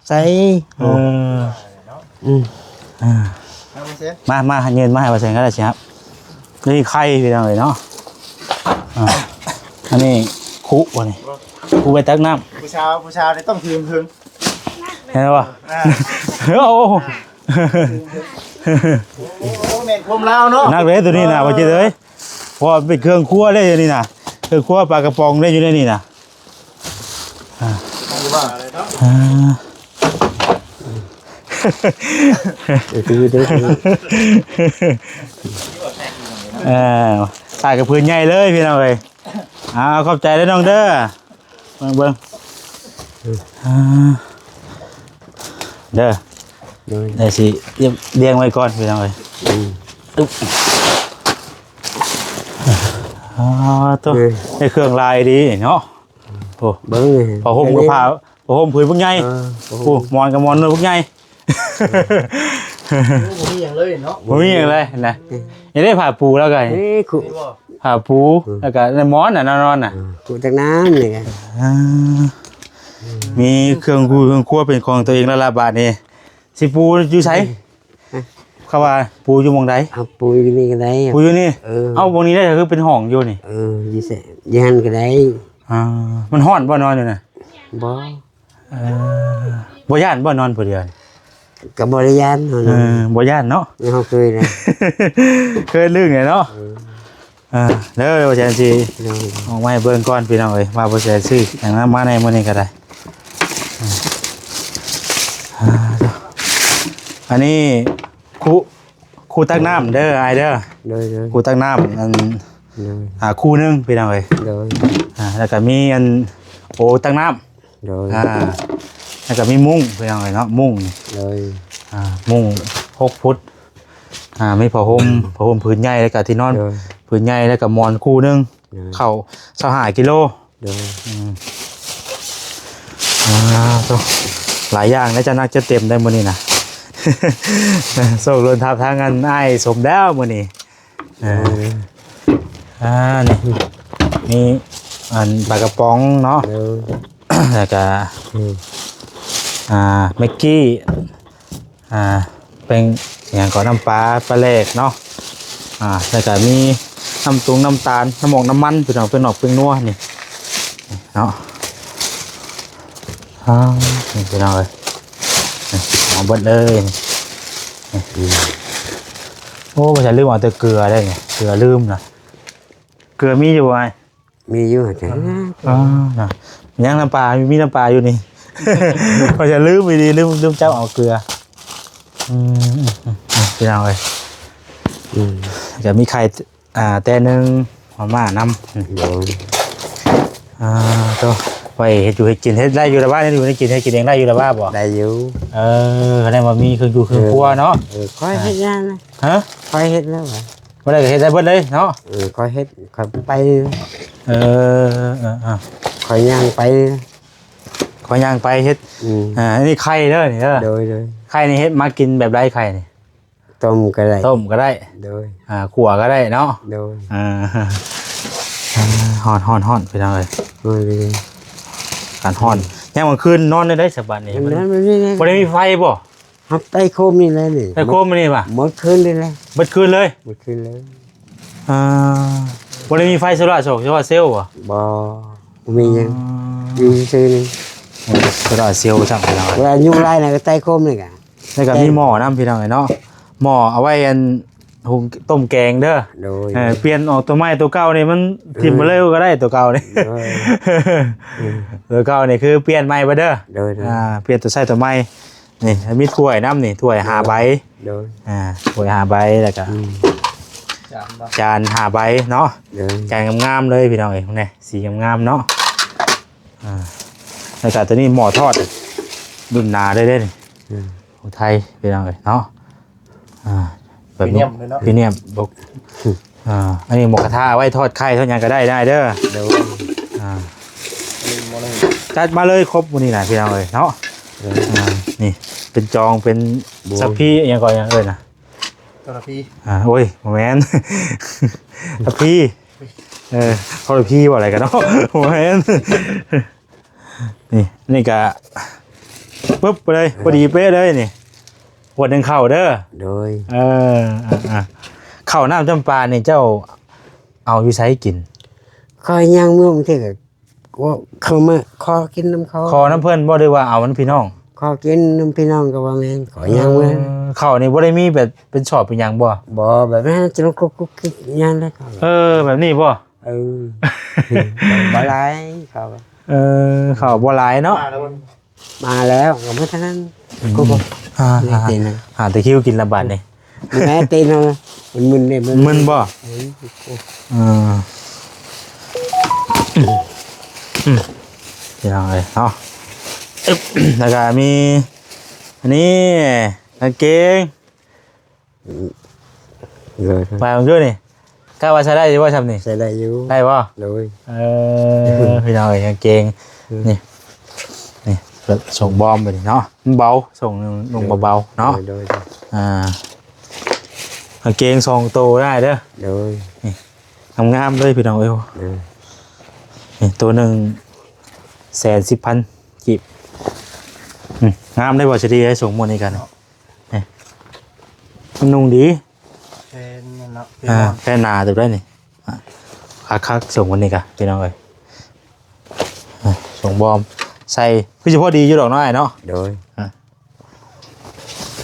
ໃສ່. ເອີ ອືມ ອ່າ ມາ ມາ ຍື່ນມາໃຫ້ວ່າແສງກໍໄດ້ຊິຮັບ. ນີ້ໄຂ່ພີ່ນ້ອງເອີຍເນາະ. ອ່າ ອັນນີ້ຄຸບໍ່ນີ້ ຄຸໄວ້ຕັກນ້ຳ. ຜູ້ຊາວ ຜູ້ຊາວນີ້ຕ້ອງຖືເທິງ ເຫັນບໍ່? ອ່າ ໂອ້ ໂອ້ ແມ່ນຄວາມລາວເນາະ. ໜັກເດ້ຕົວນີ້ນະ ບໍ່ຈິດເອີຍ ເພາະວ່າເປັນເຄື່ອງຄົວເດ້ຢູ່ນີ້ນະ ເຄື່ອງຄົວປາກະປ໋ອງເດ້ຢູ່ໃນນີ້ນະ. ອ່າ ອ່າ ເອີ ຕາຍກັບພື້ນໃຫຍ່ເລີຍພີ່ນ້ອງເອີຍ. ອ່າ ຂອບໃຈເດີນ້ອງເດີ. ເບິ່ງ ເບິ່ງ ອ່າ ເດີ ໂດຍ ໄດ້ຊິລຽງໄວ້ກ່ອນພີ່ນ້ອງເອີຍ. ອືມ ອຶບ ອ່າ ໂຕ ເອີ ໄດ້ເຄື່ອງຫຼາຍດີເນາະ. ໂອ້ ເບິ່ງນີ້ ຜ້າຫົ່ມກໍຜ້າ ຜ້າຫົ່ມຜືນບັກໃຫຍ່. ເອີ ໂອ້ ໝອນກໍໝອນໜ່ວຍບັກໃຫຍ່. ບໍ່ມີຫຍັງເລີຍເນາະ ບໍ່ມີຫຍັງເລີຍນະ. ອືມ ຍັງໄດ້ຜ້າປູແລ້ວກໍ ນີ້ຄຸ ຜ້າປູ ອືມ ແລ້ວກໍໝອນນະ ນອນນະ. ອືມ ປູຕັກນ້ຳນີ້ກໍ ອ່າ ມີເຄື່ອງຄູເຄື່ອງຄົວເປັນຂອງຕົວເອງແລ້ວລະບາດນີ້. ຊິປູຢູ່ໃສ? ອືມ ເຂົາວ່າປູຢູ່ໝ່ອງໃດ? ເອົາປູຢູ່ນີ້ກໍໄດ້ ປູຢູ່ນີ້. ເອີ ເອົາ ໝ່ອງນີ້ໄດ້ ຄືເປັນຫ້ອງຢູ່ນີ້. ເອີ ຢູ່ໃສ ຢູ່ຫັ້ນກໍໄດ້. ອ່າ ມັນຮ້ອນບໍ່ນອນຢູ່ນະ? ບໍ່. ເອີ ບໍ່ຢ້ານບໍ່ນອນຜູ້ດຽວ? ກໍບໍ່ໄດ້ຢ້ານເນາະ ເອີ ບໍ່ຢ້ານເນາະ ເຮົາເຄີຍນະ ເຄີຍລຶ້ງແຫຼະເນາະ ເອີ ອ່າ ເດີ ວ່າຈັ່ງຊີ້ ເອີ ອອກມາໃຫ້ເບິ່ງກ່ອນພີ່ນ້ອງເອີຍ ວ່າບໍ່ແສຊື້ຫຍັງນຳມາໃນມື້ນີ້ກໍໄດ້ ອ່າ ອັນນີ້ຄູ ຄູຕັກນ້ຳເດີອ້າຍເດີ ໂດຍໆ ຄູຕັກນ້ຳ ອັນ ໂດຍ ອ່າ ຄູ່ໜຶ່ງພີ່ນ້ອງເອີຍ ໂດຍ ອ່າ ແລ້ວກໍມີອັນໂອຕັກນ້ຳ ໂດຍ ອ່າ ແລ້ວກໍມີມຸ້ງພີ່ນ້ອງເອີຍເນາະ ມຸ້ງນີ້ ໂດຍ ອ່າ ມຸ້ງຫົກຟຸດ ອ່າ ມີຜ້າຫົ່ມ ອືມ ຜ້າຫົ່ມຜືນໃຫຍ່ ແລ້ວກໍທີ່ນອນ ໂດຍ ຜືນໃຫຍ່ ແລ້ວກໍໝອນຄູ່ໜຶ່ງ ໂດຍ ເຂົ້າຊາວຫ້າກິໂລ ໂດຍ ອືມ ອ່າ ໂທ້ ຫຼາຍຢ່າງນະ ຈະໜັກຈະເຕັມໄດ໋ມື້ນີ້ນະ ໂຊກລົ້ນທັບທາງອັນອ້າຍສົມແລ້ວມື້ນີ້ ອ່າ ໂດຍ ອ່າ ນີ້ ມີອັນປາກະປ໋ອງເນາະ ໂດຍ ແລ້ວກະ ອືມ ອ່າ ແມັກກີ້ ອ່າ ແປ້ງຫຍັງກໍ ນ້ຳປາ ປາແຫຼກເນາະ ອ່າ ແລ້ວກະມີນ້ຳຕຸງ ນ້ຳຕານ ນ້ຳໝອກ ນ້ຳມັນ ພີ່ນ້ອງ ແປ້ງນອກ ແປ້ງນົວນີ້ເນາະ ອ່າ ນີ້ພີ່ນ້ອງເອີຍ ນີ້ ເອົາເບິດເລີຍນີ້ ນີ້ ອືມ ໂອ້ ວ່າຈະລືມເອົາແຕ່ເກືອໄດ໋ນີ້ ເກືອລືມນະ ເກືອມີຢູ່ບໍ່ອ້າຍ? ມີຢູ່ ອ່າ ນະ ຍັງນ້ຳປາ ມີນ້ຳປາຢູ່ນີ້ ວ່າຈະລືມອີ່ຫຼີ ລືມ ລືມຈັບເອົາເກືອ ອືມ ພີ່ນ້ອງເອີຍ ອືມ ກໍມີໄຂ່ ອ່າ ແຕ່ໜຶ່ງ ມາມ່ານຳ ໂດຍ ອ່າ ໂຕ ໄວ້ເຮັດຢູ່ເຮັດກິນ ເຮັດໄດ້ຢູ່ລະວ່າ ຢູ່ໃນກິນ ເຮັດກິນເອງໄດ້ຢູ່ລະວ່າບໍ່? ໄດ້ຢູ່ ເອີ ກໍໄດ້ວ່າມີເຄື່ອງຢູ່ເຄື່ອງຄົວເນາະ ເອີ ຂ້ອຍເຮັດຫຍັງນະ ຮະ? ຂ້ອຍເຮັດແລ້ວຫວາ? ບໍ່ໄດ້ກໍເຮັດໄດ້ເບິດເລີຍເນາະ ເອີ ຂ້ອຍເຮັດ ຂ້ອຍໄປ ເອີ ເອີ ເອີ ຂ້ອຍຍ່າງໄປ ຂ້ອຍຍ່າງໄປເຮັດ ອືມ ອ່າ ອັນນີ້ໄຂ່ເດີນີ້ເດີ ໂດຍ ໂດຍ ໄຂ່ນີ້ເຮັດມາກິນແບບໃດໄຂ່ນີ້? ຕົ້ມກໍໄດ້ ຕົ້ມກໍໄດ້ ໂດຍ ອ່າ ຂົ້ວກໍໄດ້ເນາະ ໂດຍ ອ່າ ຮ້ອນ ຮ້ອນ ຮ້ອນ ພີ່ນ້ອງເອີຍ ຮ້ອນເລີຍ ອາກາດຮ້ອນ ຍາມກາງຄືນນອນໄດ້ໃດສະບາດນີ້? ນອນ ມັນ ມັນບໍ່ໄດ້ມີໄຟບໍ່? ເຮົາໃຕ້ໂຄມນີ້ແຫຼະນີ້ ໃຕ້ໂຄມນີ້ຫວາ? ໝົດຄືນນີ້ແຫຼະ ເບິດຄືນເລີຍ ເບິດຄືນເລີຍ ອ່າ ບໍ່ໄດ້ມີໄຟໂຊລາ ໂຊລາເຊວບໍ່? ບໍ່ ບໍ່ມີຫຍັງ ອໍ ຢູ່ຊື່ໆນີ້ ໂຊລາເຊວຊ້ຳ ພີ່ນ້ອງ ເວລາຍຸງຫຼາຍນະ ກໍໃຕ້ໂຄມນີ້ກະ ແລ້ວກໍມີໝໍ້ນຳ ພີ່ນ້ອງເອີຍເນາະ ໝໍ້ເອົາໄວ້ອັນ ຫຸງຕົ້ມແກງເດີ ໂດຍ ເອີ ປ່ຽນອອກຕົວໃໝ່ ຕົວເກົ່ານີ້ມັນ ເອີ ຖິ້ມໄປເລີຍກໍໄດ້ ຕົວເກົ່ານີ້ ໂດຍ ອືມ ຕົວເກົ່ານີ້ຄືປ່ຽນໃໝ່ເບິດເດີ ໂດຍ ໂດຍ ອ່າ ປ່ຽນຕົວໃຊ້ຕົວໃໝ່ ນີ້ ມີຖ້ວຍນຳນີ້ ຖ້ວຍຫ້າໃບ ໂດຍ ອ່າ ຖ້ວຍຫ້າໃບ ແລ້ວກໍ ອືມ ຈານບໍ່? ຈານຫ້າໃບເນາະ ໂດຍ ຈານງາມໆເລີຍ ພີ່ນ້ອງເອີຍ ນີ້ ສີງາມໆເນາະ ອ່າ ແລ້ວກໍຕົວນີ້ໝໍ້ທອດ ດຸ້ນໜາເລີຍເດ້ນີ້ ອືມ ຂອງໄທ ພີ່ນ້ອງເອີຍເນາະ ອ່າ ແບບນີ້ ພຣີມຽມເລີຍເນາະ ພຣີມຽມ ບໍ່ ອ່າ ອັນນີ້ໝູກະທະເອົາໄວ້ທອດໄຂ່ທອດຫຍັງກໍໄດ້ນາຍເດີ ໂດຍ ອ່າ ອັນນີ້ໝໍ້ໜຶ່ງ ຈັດມາເລີຍຄົບມື້ນີ້ນະ ພີ່ນ້ອງເອີຍເນາະ ໂດຍ ອ່າ ນີ້ເປັນຈອງເປັນ ໂດຍ ສັບພີຫຍັງກໍຫຍັງເອີ້ນນະ ໂທລະພີ ອ່າ ໂອ້ຍ ບໍ່ແມ່ນ ສັບພີ ເອີ ໂທລະພີ ເວົ້າອະໄລກັນເນາະ ບໍ່ແມ່ນ ນີ້ ນີ້ກະປຶບໄປເລີຍ ພໍດີເປະເລີຍນີ້ ຂວດໜຶ່ງເຂົ້າເດີ ໂດຍ ເອີ ອ່າໆ ເຂົ້ານ້ຳຈຳປານີ້ເຈົ້າເອົາຢູ່ໃສກິນ? ຂ້ອຍຍ່າງເມືອບາງທີກໍ ເຂົ້າມາຂໍກິນນຳເຂົາ ຂໍນຳເພິ່ນບໍ່ ຫຼືວ່າເອົານຳພີ່ນ້ອງ? ຂໍກິນນຳພີ່ນ້ອງກໍວ່າແມ່ນ ຂໍຍ່າງເມືອ ເອີ ເຂົ້ານີ້ບໍ່ໄດ້ມີແບບເປັນຊອບເປັນຫຍັງບໍ່? ບໍ່ ແບບນັ້ນຈະລຸກກຸກກິກຫຍັງແລ້ວ ເອີ ແບບນີ້ບໍ່? ເອີ ບໍ່ຫຼາຍເຂົາ ເອີ ເຂົາບໍ່ຫຼາຍເນາະ ມາແລ້ວກໍມາທາງນັ້ນ ອືມ ກູກໍ ອ່າ ນີ້ຕີນນະ ຫາແຕ່ຄິວກິນລະບາດນີ້ ແມ່ຕີນນະ ມັນມຶນເດ້ ມັນມຶນບໍ່? ເອີ ເອີ ອືມ ພີ່ນ້ອງເອີຍເນາະ ອຶບ ແລ້ວກໍມີອັນນີ້ ກາງເກງ ອືມ ໂດຍ ມາເບິ່ງດູນີ້ ກະວ່າໃຊ້ໄດ້ຢູ່ບໍ່ຊ່ຳນີ້? ໃຊ້ໄດ້ຢູ່ ໄດ້ບໍ່? ໂດຍ ເອີ ພີ່ນ້ອງເອີຍ ກາງເກງ ອືມ ນີ້ ນີ້ ສົ່ງບອມໄປນີ້ເນາະ ມັນເບົາ ສົ່ງນຸ່ງເບົາໆເນາະ ໂດຍ ໂດຍ ອ່າ ກາງເກງສອງໂຕໄດ້ເດີ ໂດຍ ນີ້ ງາມໆເລີຍພີ່ນ້ອງເອີຍ ໂດຍ ນີ້ ໂຕໜຶ່ງແສນສິບພັນກີບ ອືມ ງາມໄດ໋ ບໍ່ສະດີ ໃຫ້ສົ່ງໝົດນີ້ກັນ ນີ້ ມັນນຸ່ງດີ ແຜ່ນນັ້ນເນາະ ອ່າ ແຜ່ນໜາເຕີບໄດ໋ນີ້ ອ່າ ຄັກໆ ສົ່ງວັນນີ້ກະ ພີ່ນ້ອງເອີຍ ອ່າ ສົ່ງບອມ ໃສ່ຄືຊິພໍດີຢູ່ດອກເນາະອ້າຍເນາະ. ໂດຍ ອ່ະ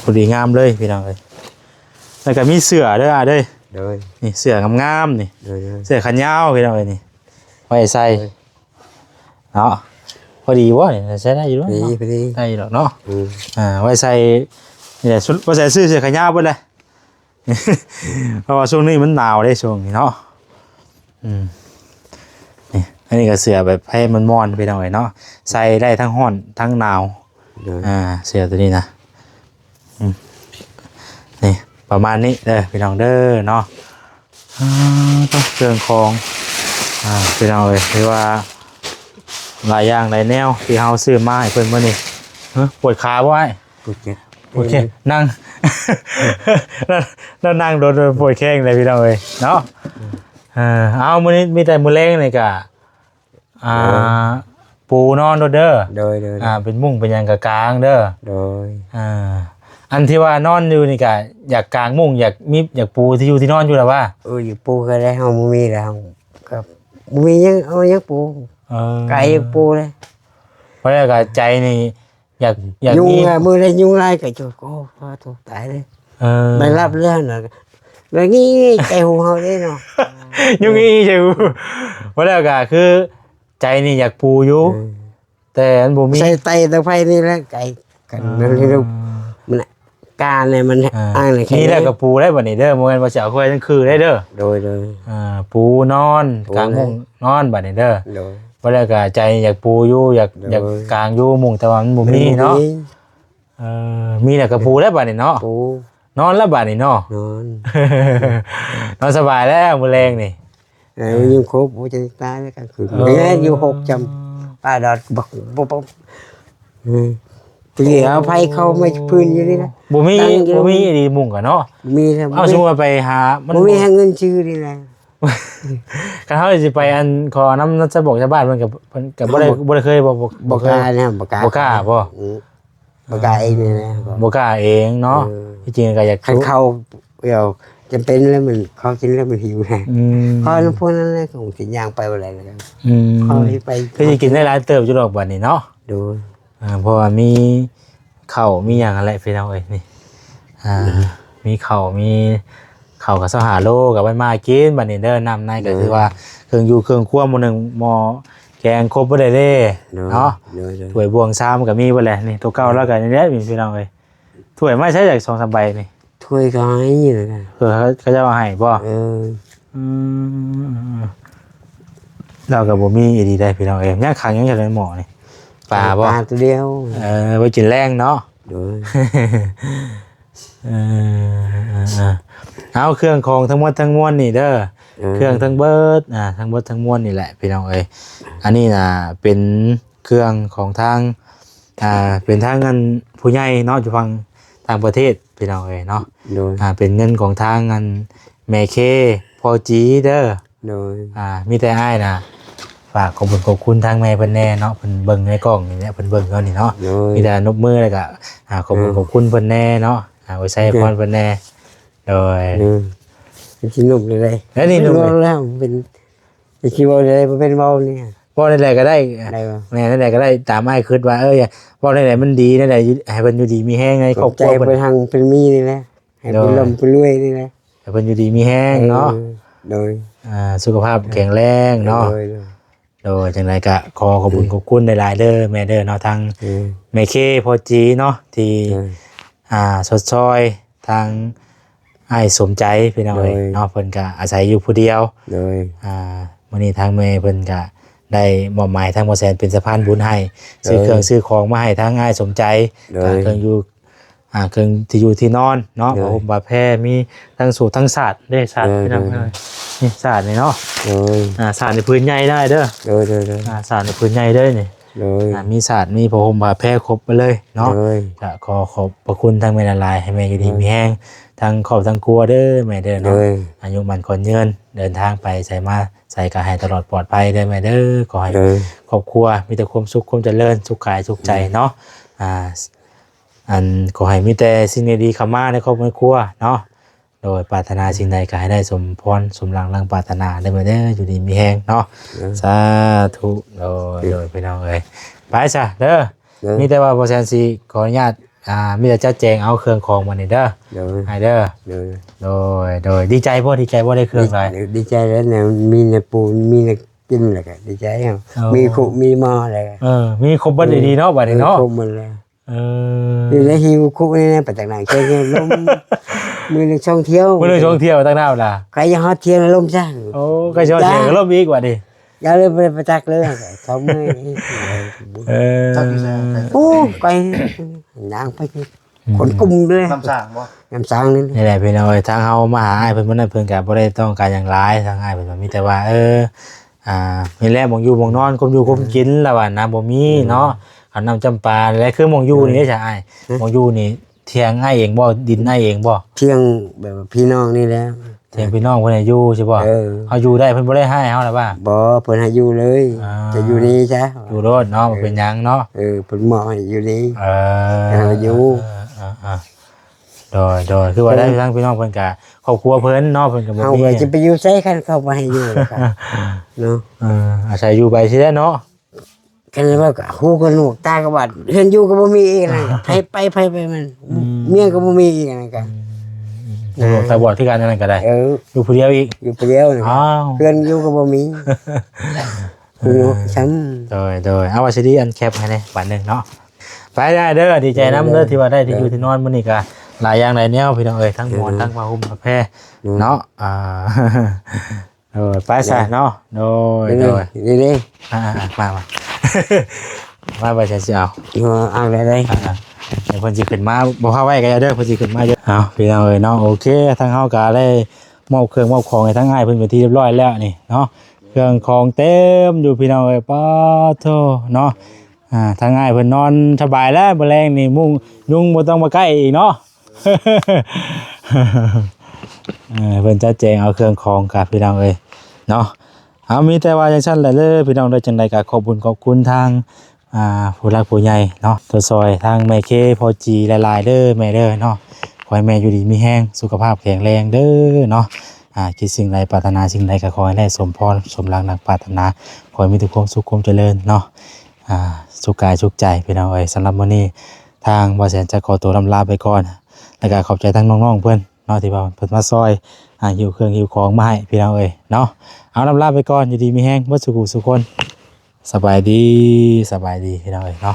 ພໍດີງາມເລີຍພີ່ນ້ອງເອີຍ. ແລ້ວກໍມີເສື້ອເດີອ້າຍເດີ. ໂດຍ ນີ້ເສື້ອງາມໆນີ້. ໂດຍໆ ເສື້ອແຂນຍາວພີ່ນ້ອງເອີຍນີ້ ໄວ້ໃສ່ ໂດຍ ເນາະ. ພໍດີບໍ່ນີ້ ໃສ່ໄດ້ຢູ່ເນາະ. ພໍດີ ພໍດີ ໄດ້ຢູ່ດອກເນາະ. ອືມ ອ່າ ໄວ້ໃສ່ນີ້ແຫຼະ ຊຸດ ໄວ້ໃສ່ຊື້ເສື້ອແຂນຍາວເບິດແຫຼະ ເພາະວ່າຊ່ວງນີ້ມັນໜາວເດ້ ຊ່ວງນີ້ເນາະ. ອືມ ນີ້ ອັນນີ້ກໍເສື້ອແບບໃຫ້ມັນມ່ວນພີ່ນ້ອງເອີຍເນາະ ໃສ່ໄດ້ທັງຮ້ອນທັງໜາວ. ໂດຍ ອ່າ ເສື້ອຕົວນີ້ນະ. ອືມ ນີ້ປະມານນີ້ເດີພີ່ນ້ອງເດີເນາະ. ອ່າ ເຄື່ອງຂອງ ອ່າ ພີ່ນ້ອງເອີຍ ຖືວ່າຫຼາຍຢ່າງຫຼາຍແນວທີ່ເຮົາຊື້ມາໃຫ້ເພິ່ນມື້ນີ້. ເອີ ປວດຂາບໍ່ອ້າຍ? ປວດແຂນ ປວດແຂນ ນັ່ງ ແລ້ວນັ່ງໂດນ ໂດນປວດແຂນເລີຍພີ່ນ້ອງເອີຍເນາະ. ເອີ ເອົາ ມື້ນີ້ມີແຕ່ມື້ແລງນີ້ກະ ອ່າ ໂດຍ ປູນອນໂລດເດີ. ໂດຍໆ ອ່າ ເປັນມຸ້ງເປັນຫຍັງກະກາງເດີ. ໂດຍ ອ່າ ອັນທີ່ວ່ານອນຢູ່ນີ້ກະຢາກກາງມຸ້ງ ຢາກມີ ຢາກປູທີ່ຢູ່ທີ່ນອນຢູ່ລະວ່າ? ເອີ ຢາກປູກໍໄດ້ ເຮົາບໍ່ມີແລ້ວ ເຮົາກໍບໍ່ມີຫຍັງ ເອົາຫຍັງປູ. ເອີ ກະຢາກປູເລີຍ ເພາະແລ້ວກະໃຈນີ້ ຢາກ ຢາກມີ ຍຸງ ມື້ໃດຍຸງຫຼາຍກໍຈຸ ໂອ້ ໂທ ຕາຍເລີຍ. ເອີ ໄດ້ຮັບແລ້ວນະ ແລ້ວນີ້ໃຈຫູເຮົາເດ້ເນາະ ຍຸງນີ້ໃຈຫູ. ບໍ່ແລ້ວກໍຄືໃຈນີ້ຢາກປູຢູ່ ເອີ ແຕ່ມັນບໍ່ມີ ໃສ່ໄຕຕະໄຟນີ້ແຫຼະ ໄກກັນ ອ່າ ນັ້ນເດ້. ມັນ ການນີ້ມັນ ອ່າ ອ່າງນີ້ ນີ້ແຫຼະກໍປູໄດ້ບັດນີ້ເດີ ບໍ່ແມ່ນວ່າຊິເອົາໄວ້ທັງຄືໄດ້ເດີ. ໂດຍໆ ອ່າ ປູນອນ ປູ ກາງມຸ້ງນອນບັດນີ້ເດີ. ໂດຍ ບໍ່ແລ້ວກໍໃຈຢາກປູຢູ່ ຢາກ ໂດຍ ຢາກກາງຢູ່ມຸ້ງ ແຕ່ວ່າມັນບໍ່ມີເນາະ. ເອີ ມີແລ້ວກໍປູແລ້ວບັດນີ້ເນາະ ປູ ນອນແລ້ວບັດນີ້ເນາະ ນອນ ນອນສະບາຍແລ້ວມື້ແລງນີ້. ເອີ ມັນຍັງຄົບ ໂອ້ ຈະຕາຍແລ້ວກາງຄືນ ເອີ ແມ່ນຢູ່ຫົກຈຳປາດອດ ບັກ ບໍ່ ບໍ່ ອືມ ເຫຼືອເອົາໄຟເຂົ້າມາພື້ນຢູ່ນີ້ນະ ບໍ່ມີ ບໍ່ມີອີ່ຫຼີມຸ້ງກະເນາະ ມີແລ້ວ ເອົາ ສົມມຸດວ່າໄປຫາ ມັນບໍ່ມີຫາເງິນຊື້ນີ້ນະ ຄັນເຮົາຊິໄປອັນ ຂໍນຳ ນຳຊາວບອກຊາວບ້ານ ເພິ່ນກະ ເພິ່ນກະບໍ່ໄດ້ ບໍ່ ບໍ່ໄດ້ເຄີຍ ບໍ່ ບໍ່ ບໍ່ ບໍ່ເຄີຍ ກ້ານະ ບໍ່ກ້າ ບໍ່ກ້າບໍ່? ອືມ ບໍ່ກ້າເອງນີ້ແຫຼະ ບໍ່ກ້າເອງເນາະ. ເອີ ທີ່ຈິງກໍຢາກ ຄັນເຂົ້າ ດຽວຈຳເປັນແລ້ວ ມັນເຂົ້າກິນແລ້ວມັນຫິວນະ ອືມ ເພາະນັ້ນພວກນັ້ນແຫຼະ ກໍຊິຍ່າງໄປບໍ່ໄດ້ແລ້ວ ອືມ ເຂົາຊິໄປ ຄືຊິກິນໄດ້ຫຼາຍເຕີບຢູ່ດອກບັດນີ້ເນາະ. ໂດຍ ອ່າ ເພາະວ່າມີເຂົ້າມີຫຍັງຫັ້ນແຫຼະພີ່ນ້ອງເອີຍ ນີ້ ອ່າ ອືມ ມີເຂົ້າ ມີເຂົ້າກໍຊາວຫ້າໂລ ກໍໄວ້ມາກິນບັດນີ້ເດີ. ນ້ຳໃນກໍ ໂດຍ ຖືວ່າເຄື່ອງຢູ່ເຄື່ອງຄົວໝໍ້ໜຶ່ງ ໝໍ້ແກງຄົບເບິດເລີຍເດ້ ໂດຍ ເນາະ. ໂດຍໆ ຖ້ວຍບ່ວງຊາມກໍມີເບິດແຫຼະ ນີ້ໂຕເກົ່າ ໂດຍ ແລ້ວກໍນີ້ແຫຼະ ພີ່ນ້ອງເອີຍ. ຖ້ວຍມາໃຊ້ຈາກສອງສາມໃບນີ້ ຖ້ວຍກໍໃຫ້ຢູ່ນະ ເອີ ເຂົາເຈົ້າໃຫ້ບໍ່? ເອີ ອືມ ລາວກໍບໍ່ມີອີ່ຫຼີໄດ໋ພີ່ນ້ອງເອີຍ. ຍັງຂັງຫຍັງຢູ່ໃນໝໍ້ນີ້ ປາບໍ່? ປາຕົວດຽວ ເອີ ໄວ້ກິນແລງເນາະ. ໂດຍ ເອີ ເອົາ ເຄື່ອງຂອງທັງໝົດທັງມວນນີ້ເດີ ເອີ ເຄື່ອງທັງເບິດ ອ່າ ທັງໝົດທັງມວນນີ້ແຫຼະພີ່ນ້ອງເອີຍ. ອັນນີ້ນະເປັນເຄື່ອງຂອງທາງ ອ່າ ເປັນທາງອັນຜູ້ໃຫຍ່ເນາະ ຢູ່ຝັ່ງຕ່າງປະເທດພີ່ນ້ອງເອີຍເນາະ. ໂດຍ ອ່າ ເປັນເງິນຂອງທາງອັນແມ່ເຄ ພໍ່ຈີເດີ. ໂດຍ ອ່າ ມີແຕ່ອ້າຍນະຝາກຂອບບຸນຂອບຄຸນທາງແມ່ເພິ່ນແດ່ເນາະ ເພິ່ນເບິ່ງໃນກ້ອງນີ້ແຫຼະ ເພິ່ນເບິ່ງຢູ່ນີ້ເນາະ. ໂດຍ ມີແຕ່ນົບມື ແລ້ວກະ ອ່າ ຂອບບຸນ ໂດຍ ຂອບຄຸນເພິ່ນແດ່ເນາະ ອ່າ ອວຍໄຊໃຫ້ພອນເພິ່ນແດ່. ໂດຍ ອືມ ເປັນຊິໜຸ່ມເລີຍ ແລ້ວນີ້ໜຸ່ມເລີຍ ແລ້ວເປັນ ຊິເວົ້າແນວໃດບໍ່ແມ່ນເວົ້ານີ້ ເວົ້າແນວໃດກໍໄດ້ ໄດ້ບໍ່? ແມ່ນແນວໃດກໍໄດ້ ຕາມອ້າຍຄິດວ່າ ເອີ ເວົ້າແນວໃດມັນດີ ແນວໃດໃຫ້ເພິ່ນຢູ່ດີມີແຮງໃນຄອບຄົວ ໃຈເພິ່ນ ເພິ່ນຫັ້ນເພິ່ນມີນີ້ແຫຼະ ໃຫ້ ໂດຍ ເພິ່ນລ່ຳເພິ່ນລວຍນີ້ແຫຼະ ໃຫ້ເພິ່ນຢູ່ດີມີແຮງເນາະ. ເອີ ໂດຍ ອ່າ ສຸຂະພາບແຂງແຮງເນາະ. ໂດຍ ໂດຍ ໂດຍ ຈັ່ງໃດກໍຂໍຂອບຄຸນ ອືມ ຂອບຄຸນຫຼາຍໆເດີແມ່ເດີເນາະ ທາງ ອືມ ແມ່ເຄ ພໍ່ຈີເນາະ ທີ່ ໂດຍ ອ່າ ຊົດຊ່ອຍ ທາງອ້າຍສົມໃຈພີ່ນ້ອງເອີຍ ໂດຍ ເນາະ ເພິ່ນກະອາໄສຢູ່ຜູ້ດຽວ ໂດຍ ອ່າ ມື້ນີ້ທາງແມ່ເພິ່ນກະໄດ້ມອບໝາຍທາງໝໍ້ແສນເປັນສະພານບຸນໃຫ້ ໂດຍ ຊື້ເຄື່ອງຊື້ຂອງມາໃຫ້ທາງອ້າຍສົມໃຈ ໂດຍ ກະເຄື່ອງຢູ່ ອ່າ ເຄື່ອງທີ່ຢູ່ທີ່ນອນເນາະ ໂດຍ ຜ້າຫົ່ມຜ້າແພ ມີທັງສູດທັງສາດເດ້ ສາດ ໂດຍ ພີ່ນ້ອງ ໂດຍ ເອີຍ ນີ້ສາດນີ້ເນາະ ໂດຍ ອ່າ ສາດນີ້ຜືນໃຫຍ່ໄດ້ເດີ ໂດຍ ໂດຍ ໂດຍ ອ່າ ສາດນີ້ຜືນໃຫຍ່ເດີນີ້ ໂດຍ ອ່າ ມີສາດ ມີຜ້າຫົ່ມຜ້າແພຄົບໝົດເລີຍເນາະ ໂດຍ ກະຂໍຂອບພະຄຸນທາງແມ່ຫຼາຍໆ ໃຫ້ແມ່ຢູ່ດີ ໂດຍ ມີແຮງ ທັງຄອບທັງຄົວເດີແມ່ເດີເນາະ ໂດຍ ອາຍຸໝັ້ນຂວັນຍືນ ເດີນທາງໄປໃສມາໃສກະໃຫ້ຕະຫຼອດປອດໄພເດີແມ່ເດີ ຂໍໃຫ້ ໂດຍ ຄອບຄົວມີແຕ່ຄວາມສຸກຄວາມຈະເລີນ ສຸກກາຍສຸກໃຈ ໂດຍ ເນາະ ອ່າ ອັນ ຂໍໃຫ້ມີແຕ່ສິ່ງດີໆເຂົ້າມາໃນຄອບໃນຄົວເນາະ ໂດຍ ປາດຖະໜາສິ່ງໃດກໍໃຫ້ໄດ້ສົມພອນສົມຫວັງດັ່ງປາດຖະໜາເດີແມ່ເດີ ຢູ່ດີມີແຮງເນາະ ເອີ ສາທຸ ໂດຍ ໂດຍ ພີ່ນ້ອງເອີຍ ໄປຊະເດີ. ໂດຍ ມີແຕ່ວ່າບໍ່ແຊນຊິຂໍອະນຸຍາດ ອ່າ ມີແຕ່ຈັດແຈງເອົາເຄື່ອງຂອງມານີ້ເດີ ໂດຍ ໃຫ້ເດີ. ໂດຍ ໂດຍ ໂດຍ ດີໃຈບໍ່? ດີໃຈບໍ່? ໄດ້ເຄື່ອງຫຼາຍ ດີໃຈແລ້ວ ແນວມີແນວປູນ ມີແນວກິນ ແລ້ວກໍດີໃຈ. ໂອ້ ມີຄຸມີໝໍ້ແລ້ວ ເອີ ມີຄົບເບິດ ເອີ ດີໆເນາະ ບາດນີ້ເນາະ ເອີ ຄົບໝົດແລ້ວ. ເອີ ຢູ່ໃນຫິວຄຸນີ້ນະ ໄປທາງໃນ ເຄີຍລົມ ມື້ໜຶ່ງສອງທ່ຽວ ມື້ໜຶ່ງສອງທ່ຽວ ໄປທາງນັ້ນລະ ໃກ້ຈະຮອດທ່ຽງລົມຊະ. ໂອ້ ໃກ້ຈະຮອດທ່ຽງກໍລົມອີກບາດນີ້. ຢ່າເລີຍ ບໍ່ໄດ້ໄປຈັກເລີຍ ສອງມື້ນີ້. ເອີ ຈັກຢູ່ໃສ? ໂອ້ ໄກ ຍ່າງໄປ ອືມ ຄົນກຸ່ມເລີຍ ນ້ຳສ້າງບໍ່? ນ້ຳສ້າງນີ້ ນີ້ແຫຼະພີ່ນ້ອງເອີຍ ທາງເຮົາມາຫາອ້າຍເພິ່ນມື້ນັ້ນ ເພິ່ນກໍບໍ່ໄດ້ຕ້ອງການຫຍັງຫຼາຍ ທາງອ້າຍເພິ່ນວ່າມີແຕ່ວ່າ ເອີ ອ່າ ນີ້ແຫຼະ ໝ່ອງຢູ່ໝ່ອງນອນ ຄວາມຢູ່ຄວາມກິນ ລະວ່ານະ ບໍ່ມີເນາະ ເອີ ເຂົ້ານ້ຳຈຳປາ ແລະ ຄືໝ່ອງຢູ່ນີ້ເດ້ຊະອ້າຍ ຮະ ໝ່ອງຢູ່ນີ້ ຖຽງອ້າຍເອງບໍ່? ດິນອ້າຍເອງບໍ່? ຖຽງແບບວ່າພີ່ນ້ອງນີ້ແຫຼະ ຖຽງພີ່ນ້ອງເພິ່ນໃຫ້ຢູ່ຊິບໍ່? ເອີ ເຮົາຢູ່ໄດ້ ເພິ່ນບໍ່ໄດ້ຮ້າຍເຮົາລະວ່າ? ບໍ່ ເພິ່ນໃຫ້ຢູ່ເລີຍ ອ່າ ຈະຢູ່ນີ້ຊະ ຢູ່ໂລດເນາະ ເອີ ບໍ່ເປັນຫຍັງເນາະ ເອີ ເພິ່ນມອບໃຫ້ຢູ່ນີ້ ເອີ ໃຫ້ເຮົາຢູ່ ເອີ ໂດຍ ໂດຍ ຄືວ່າໄດ້ ເອີ ທາງພີ່ນ້ອງເພິ່ນກະ ຄອບຄົວເພິ່ນເນາະ ເພິ່ນກໍບໍ່ມີ ເຮົາກໍຈະໄປຢູ່ໃສ ຄັນເຂົາບໍ່ໃຫ້ຢູ່ລະກະ ເນາະ ເອີ ອາໄສຢູ່ໄປຊີ້ແຫຼະເນາະ. ຄັນວ່າຫູກໍໜວກ ຕາກໍບອດ ເຮືອນຢູ່ກໍບໍ່ມີອີກນະ ໃຜໄປ ໃຜໄປມັນ ອືມ ເມຍກໍບໍ່ມີອີກນະກະ ອືມ ຫູໜວກຕາບອດຄືກັນ ອັນນັ້ນກໍໄດ້ ເອີ ຢູ່ຜູ້ດຽວອີກ ຢູ່ຜູ້ດຽວນະ ອ້າວ ເຮືອນຢູ່ກໍບໍ່ມີ ຫູໜວກຊ້ຳ ໂດຍ ໂດຍ ເອົາ ວ່າຊິດີ ອັນແຄບໃຫ້ແດ່ບາດໜຶ່ງເນາະ ໄປໄດ້ເດີ ດີໃຈນຳເດີ ເດີ ທີ່ວ່າໄດ້ທີ່ຢູ່ທີ່ນອນ ມື້ນີ້ກໍຫຼາຍຢ່າງຫຼາຍແນວ ພີ່ນ້ອງເອີຍ ທັງໝອນ ເດີ ທັງຜ້າຫົ່ມ ກາແຟ ເດີ ເນາະ ອ່າ ໂດຍ ໄປຊະເນາະ ໂດຍ ໂດຍ ນີ້ໆ ອ່າໆ ມາ ມາ ມາ ໄປ ໃສຊິເອົາ ເອີ ເອົາໄດ້ ອ່າໆ ດຽວເພິ່ນຊິຂຶ້ນມາ ບໍ່ພາໄວ້ກໍຢ່າເດີ ເພິ່ນຊິຂຶ້ນມາຢູ່ ເອົາ ພີ່ນ້ອງເອີຍເນາະ ໂອເຄ ທາງເຮົາກໍໄດ້ມອບເຄື່ອງມອບຂອງໃຫ້ທາງອ້າຍເພິ່ນເປັນທີ່ຮຽບຮ້ອຍແລ້ວນີ້ເນາະ ເຄື່ອງຂອງເຕັມຢູ່ ພີ່ນ້ອງເອີຍ ປາໂທ້ເນາະ ອ່າ ທາງອ້າຍເພິ່ນນອນສະບາຍແລ້ວ ມື້ແລງນີ້ ມຸງຍຸງບໍ່ຕ້ອງມາໃກ້ອີກເນາະ. ເອີ ເພິ່ນຈັດແຈງເອົາເຄື່ອງຂອງກັບ ພີ່ນ້ອງເອີຍເນາະ ເອົາ ມີແຕ່ວ່າຈັ່ງຊັ້ນແຫຼະເດີ ພີ່ນ້ອງເດີ ຈັ່ງໃດກໍຂອບບຸນຂອບຄຸນທາງ ອ່າ ຜູ້ຫຼັກຜູ້ໃຫຍ່ເນາະ ທີ່ຊ່ອຍທາງແມ່ເຄ ພໍ່ຈີ ຫຼາຍໆເດີ ແມ່ເດີເນາະ ຂໍໃຫ້ແມ່ຢູ່ດີມີແຮງ ສຸຂະພາບແຂງແຮງເດີເນາະ ອ່າ ຄິດສິ່ງໃດປາດຖະໜາສິ່ງໃດກໍຂໍໃຫ້ໄດ້ສົມພອນສົມດັ່ງດັ່ງປາດຖະໜາ ຂໍໃຫ້ມີແຕ່ຄວາມສຸກຄວາມຈະເລີນເນາະ ອ່າ ສຸກກາຍສຸກໃຈ ພີ່ນ້ອງເອີຍ ສຳລັບມື້ນີ້ ທາງບ່າວແສນຈະຂໍຕົວລ່ຳລາໄປກ່ອນ ແລ້ວກໍຂອບໃຈທາງນ້ອງໆເພິ່ນເນາະ ທີ່ວ່າເພິ່ນມາຊ່ອຍ ອ່າ ຫິ້ວເຄື່ອງຫິ້ວຂອງມາໃຫ້ ພີ່ນ້ອງເອີຍເນາະ ເອົາ ລ່ຳລາໄປກ່ອນ ຢູ່ດີມີແຮງເບິດສູ່ຜູ້ສູ່ຄົນ ສະບາຍດີ ສະບາຍດີ ພີ່ນ້ອງເອີຍເນາະ.